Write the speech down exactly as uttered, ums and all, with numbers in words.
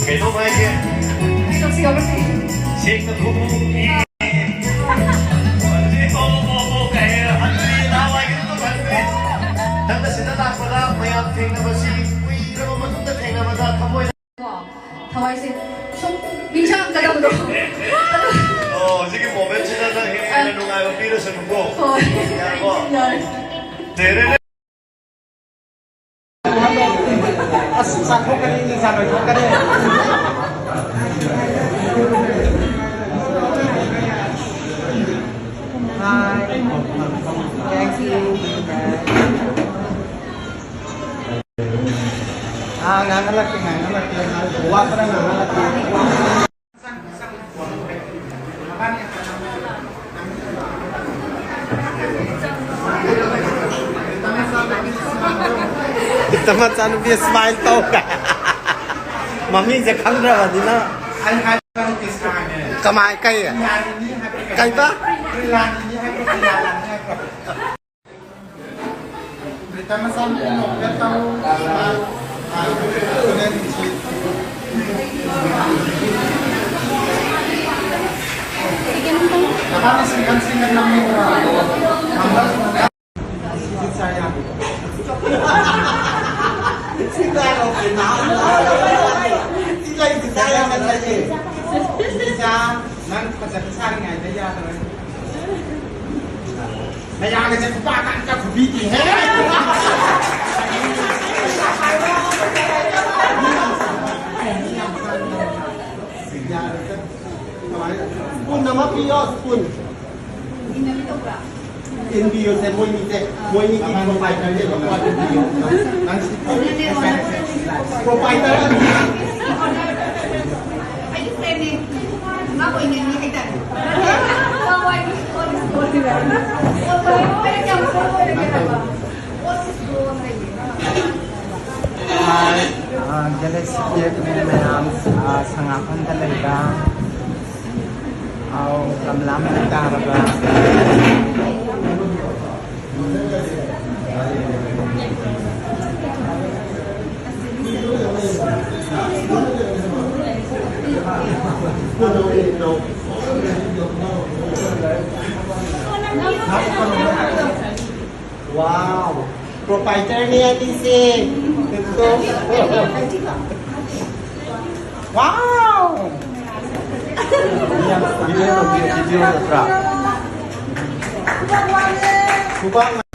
ꯀꯩꯅꯣ ꯍꯥꯏꯒꯦ꯫ ꯁꯦꯡꯅ ꯈꯨꯝꯃꯨ꯫ ꯍꯧꯖꯤꯛ ꯑꯣ, ꯑꯣ, ꯑꯣ ꯀꯥꯏ ꯍꯥꯏꯔ ꯍꯟꯗ꯭ꯔꯤ, ꯅꯍꯥꯟꯋꯥꯏꯒꯤꯗꯣ ꯑꯗꯨꯝ ꯍꯟꯗ꯭ꯔꯤ꯫ ꯅꯪꯅ ꯁꯤꯗ ꯂꯥꯛꯄꯗ ꯃꯌꯥꯝ ꯊꯦꯡꯅꯕꯁꯤ ꯀꯨꯏꯔꯕ ꯃꯇꯨꯡꯗ ꯊꯦꯡꯅꯕꯗ ꯊꯃꯣꯏ ꯀꯣ, ꯊꯋꯥꯏꯁꯦ ꯁꯨꯝ ꯅꯤꯡꯁꯤꯡꯉꯛꯀꯗꯕꯗꯣ꯫ ꯑꯣ, ꯍꯧꯖꯤꯛꯀꯤ ꯃꯣꯃꯦꯟꯁꯤꯗ ꯅꯪ ꯍꯦꯟꯅ ꯍꯦꯟꯅ ꯅꯨꯡꯉꯥꯏꯕ ꯄꯤꯔꯁꯅꯨꯀꯣ꯫ ꯍꯣꯏ꯫ ꯌꯥꯔꯕꯣ? ꯌꯥꯔꯦ꯫ ꯇꯦꯔꯦꯔꯦ꯫ ꯑꯁ, ꯆꯥꯊꯣꯛꯀꯅꯤ, ꯏꯟꯗꯤ ꯆꯥ ꯂꯣꯏꯊꯣꯛꯀꯅꯤ꯫ Hi. Thank you. Ah, ꯉꯥꯡꯍꯜꯂꯛꯀꯦ, ꯉꯥꯡꯍꯜꯂꯛꯀꯦ, ꯉꯥꯡꯍꯜꯂꯛꯀꯦ꯫ ꯋꯥ ꯈꯔ ꯉꯥꯡꯍꯜꯂꯛꯀꯦ꯫ ꯏꯇ ꯃꯆꯥꯅꯨꯄꯤ smile ꯇꯧ꯫ ꯃꯃꯤꯡꯁꯦ ꯈꯪꯗ꯭ꯔꯕꯅꯤꯅ꯫ ꯀꯃꯥꯏ, ꯀꯩ? ꯀꯩꯕ? ꯔꯤꯇꯥ ꯃꯆꯥꯅꯨꯄꯤ ꯅꯣꯛꯐꯦꯠ ꯇꯧ꯫ ꯅꯕꯥꯅꯤ ꯁꯤꯡꯒꯜ ꯁꯤꯡꯒꯜ ꯅꯝꯅꯤꯡꯕ꯭ꯔꯣ? ꯃꯌꯥꯒꯁꯦ ꯈꯨꯄꯥꯛ ꯑꯝꯇ ꯈꯨꯕꯤꯗꯦꯍꯦ꯫ ꯁ꯭ꯄꯨꯟ ꯑꯃ ꯄꯤꯌꯣ, ꯁ꯭ꯄꯨꯟ꯫ ꯏꯟꯕꯤꯌꯣꯁꯦ, ꯃꯣꯏꯅꯤꯁꯦ, ꯃꯣꯏꯅꯤꯒꯤ ꯄ꯭ꯔꯣꯄꯥꯏꯇꯔꯁꯦ ꯂꯧꯊꯣꯛꯑ ꯏꯟꯕꯤꯌꯣ꯫ ꯄ꯭ꯔꯣꯄꯥꯏꯇꯔ ꯑꯅꯤ꯫ ꯑꯩꯒꯤ ꯐ꯭ꯔꯦꯟꯅꯦ꯫ ꯃꯥ ꯑꯣꯏꯅꯤꯡꯉꯤ ꯍꯥꯏꯇꯥꯔꯦ꯫ ꯑꯥ, ꯒꯦꯂꯦꯛꯁꯤ ꯀꯦꯛꯅꯦ ꯃꯌꯥꯝ, ꯑꯥ, ꯁꯉꯥꯛꯐꯝꯗ ꯂꯩꯕ꯫ ꯑꯥꯎ, ꯀꯝꯂꯥ ꯃꯅꯤꯡ ꯇꯥꯔꯕ꯫ Wow! Proprietor ni Ate Sing. Ito. Wow! Video, video, video na truck. Suka